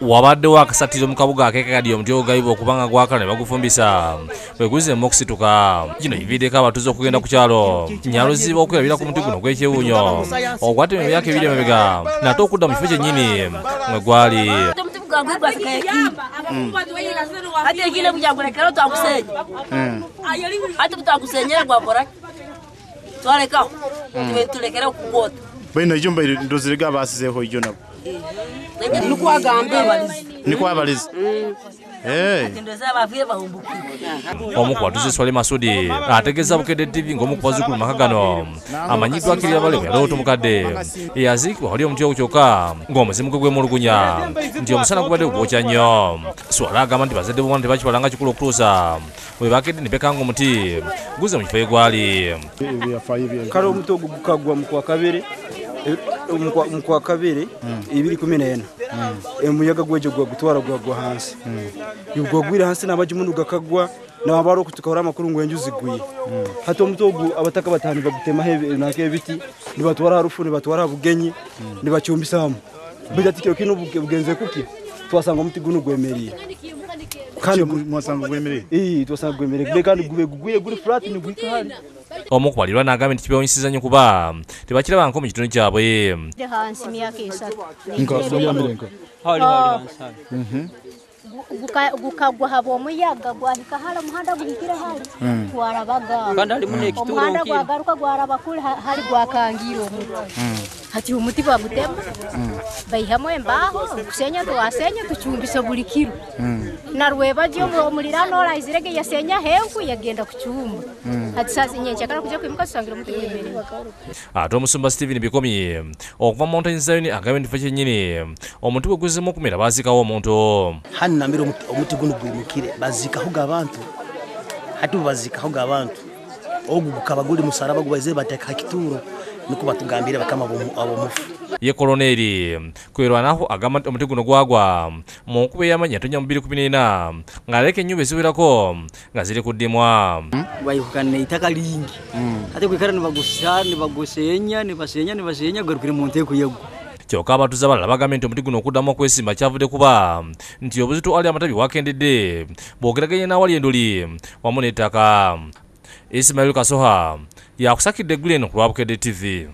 Wabaddewo akasatiro mu kabuga ak'ekakadde omuti ogugabibwa okubanga gwakala ne bagufumbisa bwe guzzeemu okusituka. Kino kiviiriddeko abatuuze okugenda ku kyalo Nyaluziba okwerabira ku muti guno ogw'ekyewuunyo ogwatemwa emyaka ebiri emabega nate okudda mu kifo kyennyini mwe gwali. Omu ku batuuze Swale Masudi ategeeza Bukedde TV ng'omu ku bazzukulu maka gano amanyiddwa Akkirira Bale bwe yali omukadde eyaziikibwa wali omuti ogwo kyokka ng'omuzimu gwe gwemulugunya nti omusana gubadde gugwokya nnyo. Swale agamba nti bazadde b'omwana tebakibala nga kikulu okutuusa bwe bakedde ne bekanga omuti guze mu kifo we gwali. Kale omuti ogwo gukagwa mu kwa kabiri mu kabiri 2014 emuyaga gwejo gwagutwara gwagwa hansi gwagwira hansi n'abajimuntu gakagwa n'abaro kutukora amakuru ngo enju ziguye hati omuti ogwo abataka batanu bagutema nake ebiti nibatwara harufu nibatwara bugenyi nibacyumbisamu bidatikiro kino bugenze kuki twasanga omuti guno gwemereye kandi mwasanga gwemereye twasanga gwemereye kandi gube guguye guri flat ni gwika hali. Omu ku balirwana agambye nti kibeewuunyisizza nnyo kuba tebakirabangako mu kitundu kyabwe. Gukagwa haba omuyaga gwahika hali omuhanda guhikire hali gwarabaga omuhanda gwagaruka gwaraba kuli hali gwakangira omuti hati omuti bagutema baihamu embaho kusenya twasenya tucumbisa buli kiro narwebagyo omulirano oraizirege yasenya henku yagenda kucumba hati sasa nyenkyakala kuja kwimuka tusangira omuti gwemereye. Ate omusumba Stephen Bikomi okuva mu Mountain Zion agambye nti kifo kyennyini omuti gwe guzzeemu okumera baazikawo omuntu. Hano nambere omuti guno gwimukire bazikaho abantu hati bazikaho abantu ogu gukaba guli musaraba gubaize bateka kituro niko batugambire bakama abomufu. Ye koloneri kwerwanaho agamba nti omuti guno gwagwa mu nkuba ey'amaanyi yatonya mu 2014 ng'aleka ennyumba eziwerako nga ziri kuddimwa. Bayihukana itaka lingi ate kwikara nibagusa nibagusenya nibasenya nibasenya garukire mu nteko yego. Kyokka abatuuze abalala bagambye nti omuti guno okuddamu okwesimba kyavudde kuba nti obuzito ali amatabi bwakendedde bw'ogeraganya n'awali enduli wamu n'ettaka. Ismail Kasoha yakusakidde eggulu eno ku lwa Bukedde TV.